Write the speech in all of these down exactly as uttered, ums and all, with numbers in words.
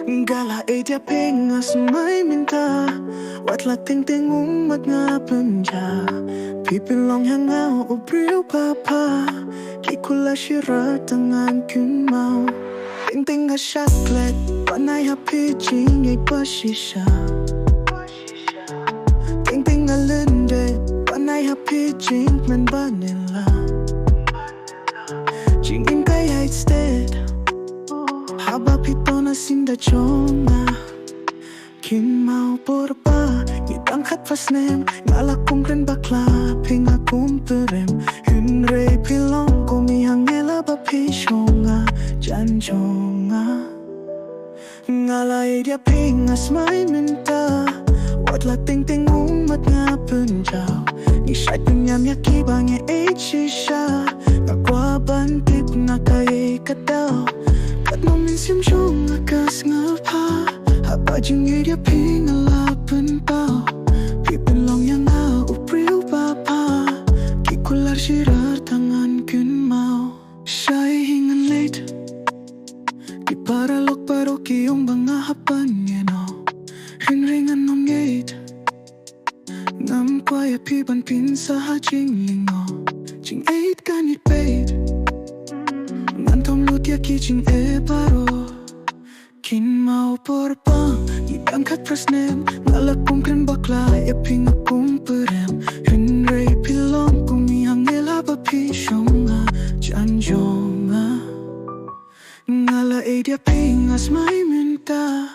Nga la ïeit ïa phi nga smai mynta, wat la teng teng ummat nga pynjaw. Phi pynlong ïa nga u briew ba pha, ki kular shirar tang ngan kynmaw. Teng teng nga shah klet, ban ai ha phi jingïeit ba shisha. Teng teng nga lyndet, ban ai ha phi jingkmen ba nyngkong. Jingim ka ïaid stet, haba phi don ha syndah jong nga. Kynmaw por ba ngi dang khatphra snem, nga la kum kren bakla, phi nga kum pyrem. Hynrei phi long kum i angel ba phi shong ha jan jong nga. Nga la ïeit ïa phi nga smai mynta, wat la teng teng ummat nga pynjaw. Ngi shait pynïam ïa kiba ngi ïeit shisha, nga kwah ban tip na kaei ka daw. Katno mynsiem jong nga ka sngewbha, haba jingïeit ïa phi nga la pynpaw. Phi pynlong ïa nga u briew ba pha, ki kular shirar tang ngan kynmaw. Shai hi ngan leit, ki paralok baroh ki ong ba nga hap ban ïehnoh. Hynrei ngan ym ïeit, ngam kwah ïa phi ban pynsah ha jinglyngngoh. Jingïeit kan ïeit beit, ngan thom lut ïa ki jingeh baroh. Kynmaw por ba ngi dang khatphra snem, nga la kum kren bakla, ïa phi nga kum pyrem. Hynrei phi long kum i angel ba phi shong ha jan jong nga. Nga la ïeit ïa phi nga smai mynta,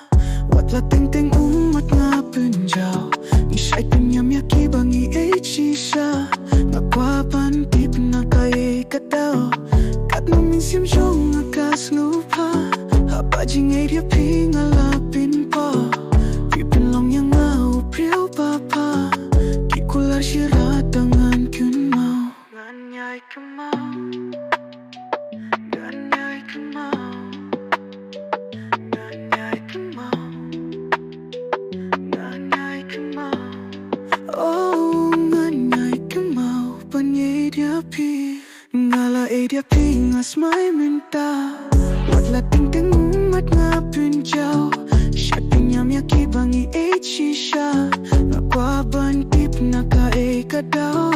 wat la teng teng ummat nga pynjaw. Ngi shait pynïam ïa kiba ngi ïeit shisha, nga kwah ban tip na kaei ka daw. Katno mynsiem jong nga ka sngewbha, haba jingïeit ïa phi nga la pynpaw. Phi pynlong ïa nga u briew ba pha, ki kular shirar tang ngan kynmaw. Ngan ïai kynmaw, ngan ïai kynmaw, ngan ïai kynmaw, ngan ïai kynmaw. Oh, ngan ïai kynmaw ban ïeit ïa phi. Nga la ïeit ïa phi nga smai mynta, wat la teng teng ummat nga pynjaw. Shait pynïam ïa kiba ngi ïeit shisha, nga kwah ban tip na kaei ka daw.